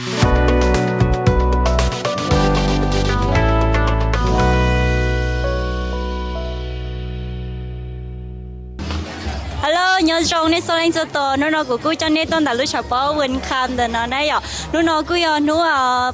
Hello, nyob zoo nej txhua leej txhua tus, hnub no kuv kuj coj nej tuaj ntawm lub tshav pob Win Kham ntawm no na yom. Hnub no kuj yog hnub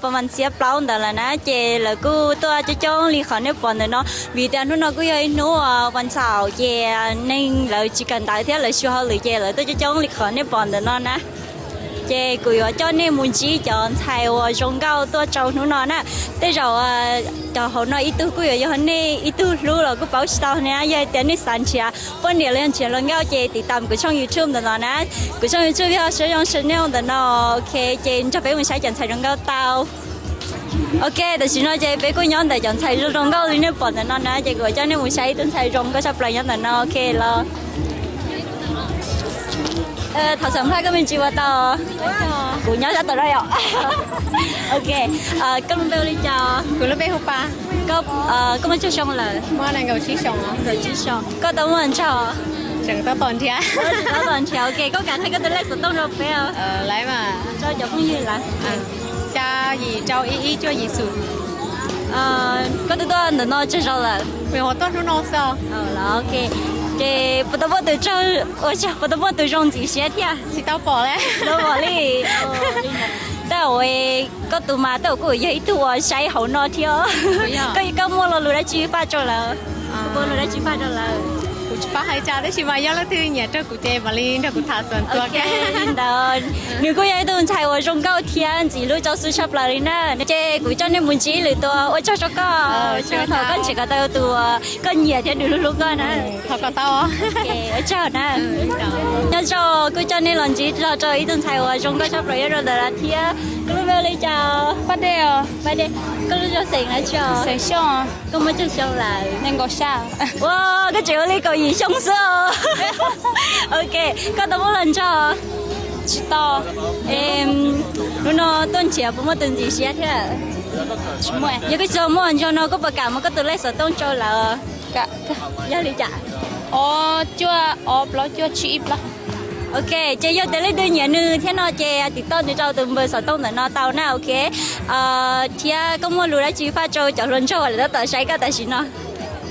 pas mas txhiab plaub ntawd lawm na, ces lawv kuj tuaj coob coob li qhov nej pom ntawm no, vim tias hnub no kuj yog ib hnub vas ntxhaum ces neeg lawv tsis kawm ntawv thiab lawv xyuas hauj lwm ces lawv tuaj coob coob li qhov nej pom ntawm no na. Ces kuv yuav coj nej mus ntsib cov ntxhais uas zoo nkauj tuaj rau hnub no na. Tej zaum cov hauv no ib tug kuj yuav yog nej ib tug hlub los kuj paub tsis tau na, yog tias nej xav nrhiav poj niam los yog nrhiav hluas nkauj ces tiv tam kuv tshooj YouTube ntawm no na. Kuv tshooj YouTube yog Sawv Zoo Channel ntawm no, ok, ces nrog peb mus saib cov ntxhais zoo nkauj tau. Ok, tam sim no ces peb kuj nyob ntawm cov ntxhais zoo zoo nkauj li nej pom ntawm no na, ces kuv yuav coj nej mus saib ib tug ntxhais zoo nkauj tshaj plaws nyob ntawm no, ok los. Thov xam phaj koj me ntsis puas tau? Kuv nyob sab tom no yom. Ok, koj lub npe hu li cas? Kuv lub npe hu Pas. Koj muaj tsawg xyoo lawm? Muaj nees nkaum tsib xyoo. Koj tau muaj hluas nraug? Tseem tau tos nrhiav. Tseem tau tos nrhiav, ok, koj kam qhia koj tus lej xov tooj rau peb os? Rau cov phooj ywg lawm. Xya yim rau ib ib cuaj yim xus. Koj twb tuaj ntawm no tsawg zaus lawm? Kuv nyuam qhuav tuaj hnub no xwb. Los ok, ces puas tau muaj tus tsawg, ua cas puas tau muaj tus zoo ntxim siab thiab? Tsis tau pom li. Tsis tau pom li. Tab sis koj tus mas tab sis kuj yog ib tug uas saib hauv no thiab. Koj, koj muaj lo lus dab tsi faj rau lawv? Muaj lo dab tsi faj rau lawv? Kuv tsis paub hais cas tab sis mas yog leej twg nyiam rau kuv ces mam li nrog kuv tham xwm tuaj. Ntawd nws kuj yog ib tug ntxhais uas zoo nkauj thiab ntxim hlub rau xwb tshaj plaws li na. Ces kuv coj nej mus ntsib lwm tus, ua tsaug rau koj, thaum koj nrhiav kom tau tus koj nyiam thiab nws hlub hlub koj na. Thov kom tau. Ua tsaug na. Nyob zoo, kuj coj nej los ntsib txog rau ib tug ntxhais uas zoo nkauj tshaj plaws nyob rau ntawm no thiab. Koj lub npe hu li cas? Paj Dej. Paj Dej. Koj lub zos xeem dab tsi os? Xeem Xyooj. Koj muaj tsawg xyoo lawm? Nees nkaum xya. Ua, koj tseem ua li kaum yim xyoo xwb os. Ok, koj tau muaj hluas nraug? Tsis tau. Hnub no tuaj nrhiav puas muaj tus ntxim siab thiab? Yog koj tsis tau muaj hluas nraug no koj puas kam muab koj tus lej xov tooj rau lawv? Yog li cas? Ob cuaj ob plaub cuaj tsib ib plaub. Ok, ces yog tias leej twg nyiam nws thiab no ces tiv toj nws rau tus npawb xov tooj ntawm no tau na, ok. Thiab koj muaj lus dab tsi faj rau cov hluas nraug uas lawv tab tom saib koj tam sim no?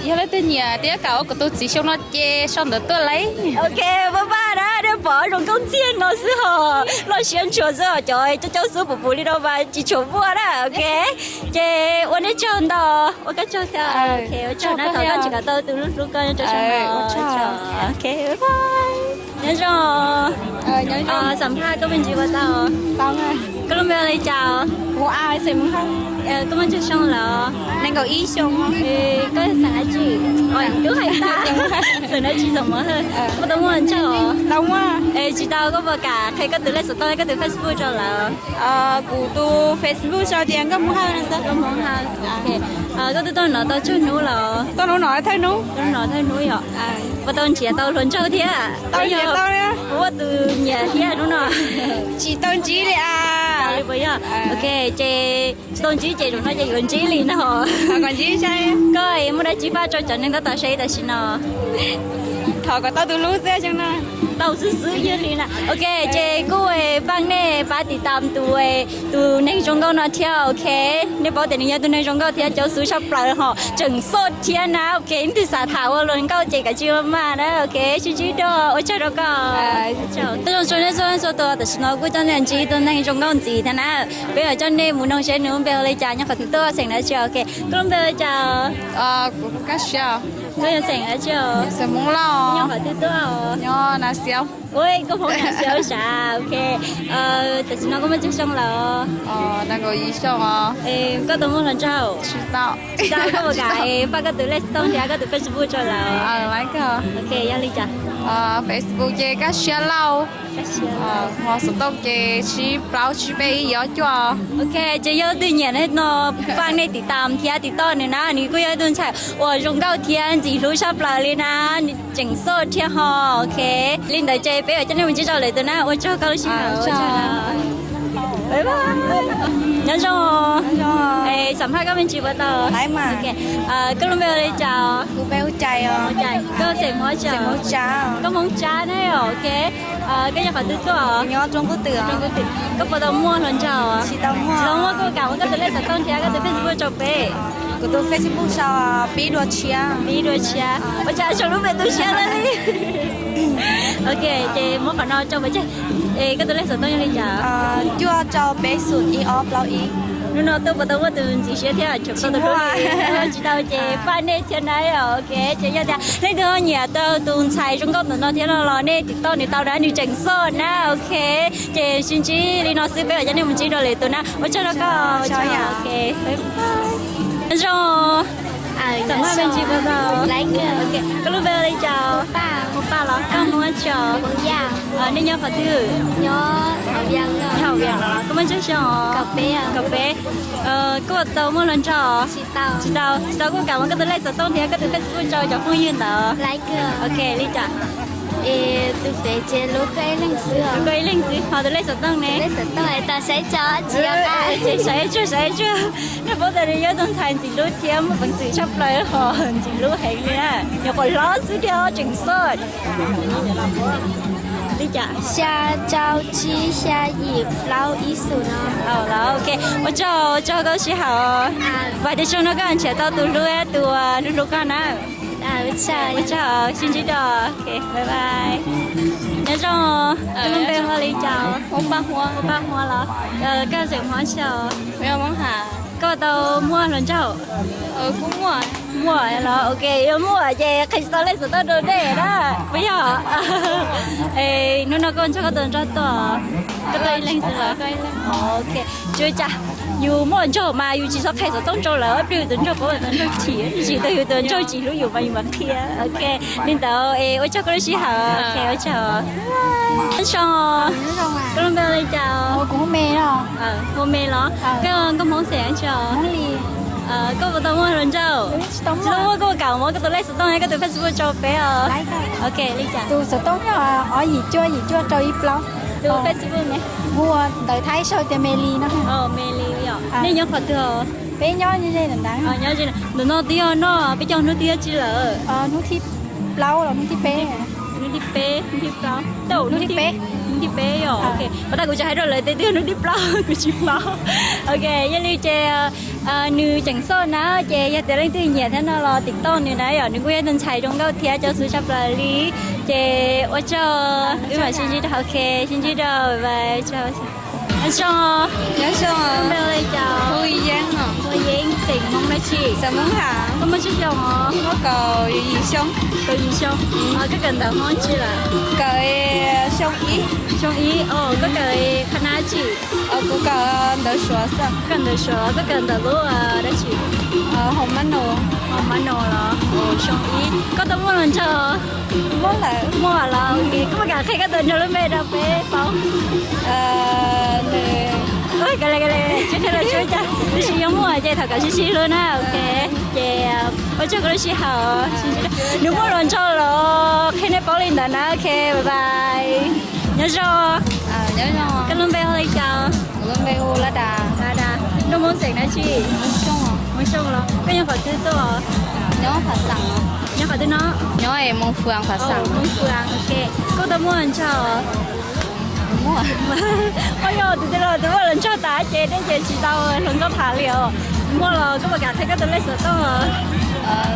Yog leej twg nyiam thiab kam ua kuv tus txiv xyoo no ces sau ntawv tuaj lauj. Ok, pab pab na, nej pom zoo nkauj ntxiag no xwb hos, loj siab ntshua xwb hos, cov coob coob xwb puv puv li no mas tsis tshua muaj na, ok. Ces ua nej tsaug ntau, ua koj tsaug thiab. Ok, ua tsaug na, thov koj tseem kom tau tus hlub hlub koj nyob rau xyoo no. Ok, bye bye. Nyob zoo. Xam phaj koj me ntsis puas tau? Koj lub npe hu li cas? Koj muaj tsawg xyoo lawm? Nees nkaum ib xyoo. Koj xeem dab tsi? Twb hais tag. Xeem dab tsi, xeem Muas Hawj. Koj tau muaj hluas nraug? Tau muaj. Es tsis tau, koj puas kam qhia koj tus lej xov tooj, koj tus Facebook rau lawv? Kuv tus Facebook sau tias Nkauj Hmoob Hawj no xwb. Nkauj Hmoob Hawj. Koj twb tuaj no tau tsawg hnub los? Tuaj hnub no thawj hnub. Tuaj hnub no thawj hnub yom? Puas tau nrhiav tau hluas nraug thiab? Tau nrhiav tau. Puas muaj tus nyiam thiab hnub no? Tsis tau ntsib li as. Puas yog? Ok, ces tsis tau ntsib ces zaum no ces yuav ntsib li no. Koj muaj dab tsi faj rau cov neeg tab tom saib tam sim no? Thov kom tau tus hlub xwb xyoo no. Tau xwb xwb yog li na. Ok, ces kuj faj nej pab tiv tam tus, tus neeg zoo nkauj no thiab, ok. Nej paub tias nws yog tus neeg zoo nkauj thiab coob xwb tshaj plaws hos, tseem xoj thiab na, ok. Leej twg xav tham ua hluas nkauj ces kav tsij maj maj na, ok. Sib ntsib dua, ua tsaug rau koj. Nyob zoo txhua leej txhua tus, tam sim no kuj coj nej ntsib tus neeg zoo nkauj ntxiv thiab na. Peb yuav coj nej mus noog seb nws lub npe hu li cas, nyob qhov twg tuaj, xeem dab tsi, ok. Koj lub npe hu li cas? Kuv Kab Siab. Koj yog xeem dab tsi? Xeem Hmoob Lauj. Nyob qhov twg tuaj? Nyob Nas Xiaus. Ua koj Hmoob Nas Xiaus sav, ok. Tam sim no koj muaj tsawg xyoo lawm? Nees nkaum yim xyoo os. Koj tau muaj hluas nraug? Tsis tau. Tsis tau, koj puas kam faj koj tus lej xov tooj thiab koj tus Facebook rau lawv? Ok, yog li cas? Facebook ces Kab Siab Lauj. Ho xov tooj ces tsib plaub tsib peb ib ob cuaj. Ok, ces yog leej twg nyiam no faj nej tiv tam thiab tiv toj nws na, nws kuj yog ib tug ntxhais uas zoo nkauj thiab ntxim hlub tshaj plaws li na, tseem xoj thiab ho, ok. Li ntawd ces peb yuav coj nej mus ntsib rau lwm tus na, ua tsaug koj lub sij hawm. Nyob zoo. Xam phaj koj me ntsis puas tau? Koj lub npe hu li cas? Koj xeem Hmoob Tsab na, ok. Koj nyob qhov twg tuaj? Nyob Roob Kub Twm. Koj puas tau muaj hluas nraug? Tsis tau muaj. Tsis tau muaj, koj kam muab koj tus lej xov tooj thiab koj tus Facebook rau peb. Kuv tus Facebook sau Pib Dua Tshiab. Pib Dua Tshiab. Ua cas sau lub npe tu siab lawm li? Ok, ces muab qhov no rau peb. Es koj tus lej xov tooj yog li cas? Cuaj rau peb xoom ib ob plaub ib. Hnub no tuaj puas tau muaj tus ntxim siab thiab? Tsis tau. Tsis tau ces pab nej thiab na. Ok, ces yog tias leej twg ho nyiam tau tus ntxhais zoo nkauj ntawm no thiab no los nej tiv toj nws tau na, nws tseem xoj na. Ok, ces sib ntsib li no xwb, peb mam coj nej mus ntsib dua lwm tus na. Ua tsaug rau koj. Nyob zoo. Xam maj me ntsis puas tau? Koj lub npe hu li cas? Hu Paj los? Koj Hmoob dab tsi os? Nej nyob qhov twg? Nyob Vias los? Koj muaj tsawg xyoo os? Kaum peb. Koj tau muaj hluas nraug os? Tsis tau. Tsis tau, koj kam muab koj tus lej xov tooj thiab koj tus Facebook rau cov phooj ywg ntawd. Ok, li cas? Tus pem ces hlub koj ib leeg xwb. Hlub koj ib leeg xwb, ho tus lej xov tooj ne? Tus lej xov tooj es tau saib tso, tsis yog. Ces saib tsuag, saib tsuag. Nej paub tias nws yog tus ntxhais ntxim hlub thiab muaj peev xwm tshaj plaws ho ntxim hlub heev li na. Nyuam qhuav hlob xwb thiab tseem xoj. Li cas? Xya rau tsib xya yim plaub ib xoom no. Los ok, ua tsaug, ua tsaug koj sib haum. Vam tias xyoo no koj nrhiav tau tus hlub, tus hlub hlub koj na. Ua tsaug, sib ntsib dua. Bye bye. Nyob zoo, koj lub npe hu li cas? Hu Paj Huab los? Koj xeem Hmoob dab tsi os? Koj tau muaj hluas nraug? Muaj los? Ok, yog muaj ces qhia tsis tau lej xov tooj rau nej na. Puas yog? Hnub no koj nrog koj tus nraug tuaj, koj tuaj ib leeg xwb los? Ok, tsis ua cas, yus muaj hluas nraug mas yus tsis txhob qhia xov tooj rau lawv, ib pliag yus tus nraug paub tus nraug chim, tsis tau yus tus nraug tsis hlub yus mas yus mam qhia. Ok, li ntawd es ua tsaug koj lub sij hawm. Ok, ua tsaug. Nyob zoo. Koj lub npe hu li cas? Hu Me los? Koj Hmoob xeem dab tsi os? Koj puas tau muaj hluas nraug? Tsis tau muaj, koj kam muab koj tus lej xov tooj, koj tus Facebook rau peb os. Ok, li cas? Tus xov tooj yog ob yim cuaj yim cuaj rau ib plaub. Tus Facebook ne? Hu ua ntawv Thaib sau tias Me Li no. Me Li os. Nej nyob qhov twg os? Peb nyob ze ntawm ntawd. Ntawm no twb yog noj peb caug hnub thib tsi lawm? Hnub thib plaub los hnub thib peb. Hnub thib peb, hnub thib plaub. Hnub thib peb. Hnub thib peb yom. Ua tas kuv tsis hais rau lawv tias twb yog hnub thib plaub, kuv tsis paub. Ok, yog li ces nws tseem xoj na, ces yog tias leej twg nyiam thiab no los tiv toj nws na yom, nws kuj yog tus ntxhais zoo nkauj thiab cov xwm tshaj plaws li. Ces ua tsaug, wb mam sib ntsib rau, ok, sib ntsib rau, bye bye. Nyob zoo. Nyob zoo. Npe hu li cas? Hu Yeeb os. Hu Yeeb, xeem Hmoob dab tsi? Xeem Hmoob Ham. Koj muaj tsawg xyoo os? Muaj kaum yim xyoo. Kaum yim xyoo. Koj kawm ntawv Hmoob dab tsi lawm? Kawm xyoo ib. Xyoo ib, koj kawm qhab nab dab tsi? Kuv kawm ntawv Suav xwb. Koj kawm ntawv Suav, koj kawm ntawv lub dab tsi? Hauv mab nus. Hauv mab nus los? Xyoo ib. Koj tau muaj hluas nraug? Muaj lawm. Muaj los, koj puas kam qhia koj tus nraug lub npe rau peb paub? Nws, ka le ka le, tsis qhia los tsis ua cas, tab sis yog muaj ces thov kom sib sib hlub na, ok. Ces ua tsaug koj lub sij hawm. Nws muaj hluas nraug los qhia nej paub li ntawd na, ok, bye bye. Nyob zoo. Koj lub npe hu li cas? Kuv lub npe hu Laj Das. Laj Das. Noj Hmoob xeem dab tsi? Hmoob Xyooj los? Koj nyob qhov twg tuaj? Nyob Phav Xeem. Nyob qhov twg no? Nyob Moos Fwm, Phav Xeem. Moos Fwm, ok. Koj tau muaj hluas nraug? Muaj. Oj, yog tus twg los tus muaj hluas nraug tas ces dej ces tsis tau hluas nkauj tham li os. Muaj los koj puas kam qhia koj tus lej xov tooj?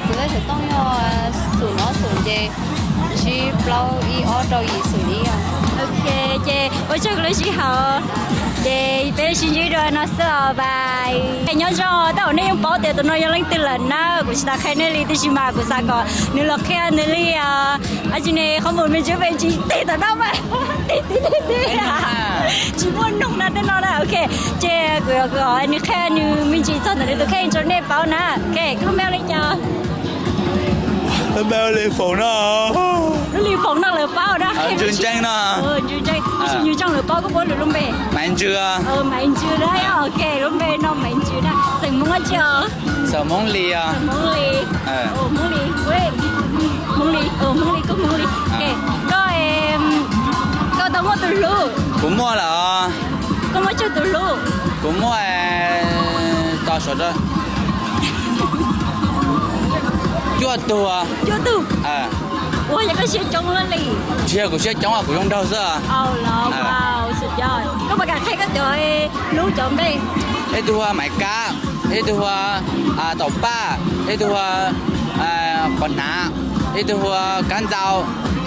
Tus lej xov tooj yog xoom ob xoom ces tsib plaub ib ob rau yim xoom ib. Ok, ces ua tsaug koj lub sij hawm. Ces peb sib ntsib dua no xwb os, bye. Nyob zoo, tej zaum nej yeej paub tias tus no yog leej twg lawm na, kuv tsis tas qhia nej li, tiam sis mas kuv xav kom nws los qhia nws li, dab tsi ne, qhov mus me ntsis me ntsis tig tom no mas tig tig tig tig, tsis muaj noog na tej no na, ok. Ces kuv, kuv, nws qhia nws me ntsis txog ntawm nws tus kheej rau nej paub na, ok. Koj lub npe hu li cas? Lub npe hu li Foom no. Lub li Foom no lawv paub na. Ntseeg ntseeg no. Ntseeg ntseeg, tab sis nyuag tsoom lawv paub koj puab lub npe. Maiv Ntsws. Maiv Ntsws na, ok, lub npe no Maiv Ntsws na. Xeem Hmoob dab tsi os? Xeem Hmoob Lis os. Xeem Hmoob Lis. Hmoob Lis, Hmoob Lis, Hmoob Lis, koj Hmoob Lis. Koj, koj tau muaj tus hlub? Kuv muaj lawm. Koj muaj tsawg tus hlub? Kuv muaj tos saum rau cuaj tug. Cuaj tug? Ua yog koj siab coob li. Tsis yog kuv siab coob, kuv zoo nraug xwb. Koj puas kam qhia koj cov lub cov npe? Ib tug hu ua Maiv Kab, ib tug hu ua Taum Paj, ib tug hu ua Qos Hnav, ib tug hu ua Kab Ntxau,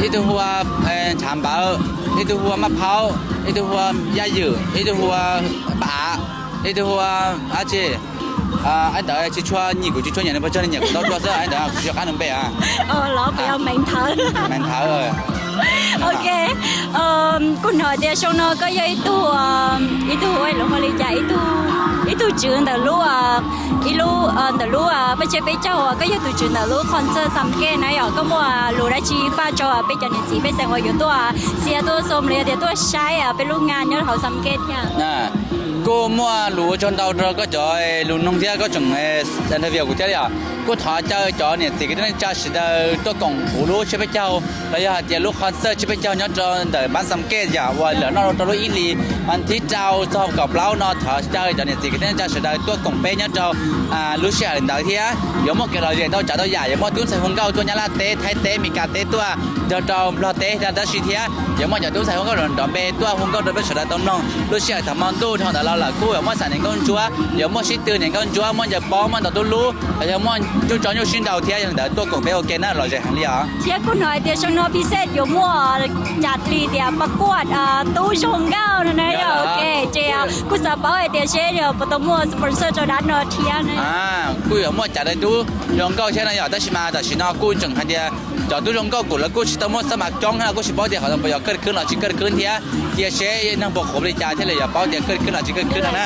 ib tug hu ua Ntshav Npawv, ib tug hu ua Maj Phaub, ib tug hu ua Yaj Ywm, ib tug hu ua Paj Av, ib tug hu ua dab tsi. Ib ntawd tsis tshua nyiam, kuv tsis tshua nyiam nws pes tsawg, nws nyiam kuv ntau dua xwb, ib ntawd kuv tsis nco qab nws npe. Maiv Nthawv. Ok, kuj hnov tias xyoo no koj yog ib tug, ib tug ua li cas, ib tug tswv ntawm lub, ib lub, ntawm lub peb tsheb peb caug, koj yog tus tswv ntawm lub concert Xam Kej na yom, koj muaj lus dab tsi faj rau peb cov niam txiv pej xeem uas yuav tuaj xiab tuaj xoo los yog tias tuaj saib peb lub nga nyob hauv Xam Kej thiab? Kuj muaj lus ua tsaug ntau rau koj cov lus noog thiab koj tseem interview kuv thiab li os. Kuj thov caw cov niam txiv kwv tij neej tsa sawv daws tuaj koom kuv lub tsiab peb caug los yog hais tias lub concert tsiab peb caug nyob rau ntawm Npab Xam Kej yom, uas lawv noj rau lub ib hlis vas thib rau txog kaum plaub no. Thov caw cov niam txiv kwv tij neej tsa sawv daws tuaj koom peb nyob rau lub sij hawm ntawd thiab. Yuav muaj kev lom zem ntau tsav ntau yam, yuav muaj tub ntxhais hu nkauj tuaj Nyab Laj teb, Thaib teb, Mes Kas teb tuaj, nrog rau Nplog teb thiab tab sis thiab yuav muaj cov tub ntxhais hu nkauj nrov npe tuaj hu nkauj rau peb sawv daws tau mloog. Lub sij hawm thaum hmo ntuj dhau ntawd los lawm kuj yuav muaj xam niam nkauj ntsuab, yuav muaj sib tw niam nkauj ntsuab, muaj ncaws pob, muaj ntau tub lub, yuav muaj nyuj tsov nyuj sib nraus thiab. Yog li ntawd tuaj koom peb ua ke na, lom zem heev li os. Thiab kuj hnov hais tias xyoo no Phi Xej yuav muaj cas li tias pab kuaj tub zoo nkauj no na yom. Ok, ces kuj xav paub hais tias seb yog puas tau muaj sponsor rau dab no thiab. Kuj yuav muaj cas li tub zoo nkauj thiab no yom, tab sis mas tam sim no kuj tseem hais tias cov tub zoo nkauj kuj lawv kuj tsis tau muaj xab mas coob thiab, kuj tsis paub tias qhov no puas yog kawj khwb los tsis kawj khwb thiab. Cia seb neeg puas qhuav li cas thiaj li yuav paub tias kawj khwb los tsis kawj khwb no na.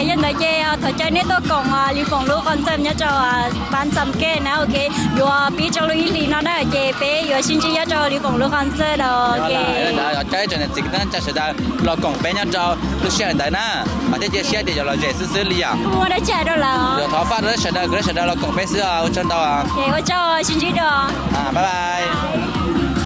Yog ntawd ces thov caw nej tuaj koom Lis Foom lub concert nyob rau Npab Xam Kej na, ok, yuav pib rau lub ib hlis no na, ces peb yuav sib ntsib nyob rau Lis Foom lub concert os. Caw ib tsoom niam txiv kwv tij neej tsa sawv daws los koom peb nyob rau lub sij hawm ntawd na, mas thiaj cia siab tias yuav lom zem xwb xwb li yom. Yuav thov faj rau sawv daws, kwv tij sawv daws los koom peb xwb, ua tsaug ntau. Ua tsaug, sib ntsib dua. Bye bye.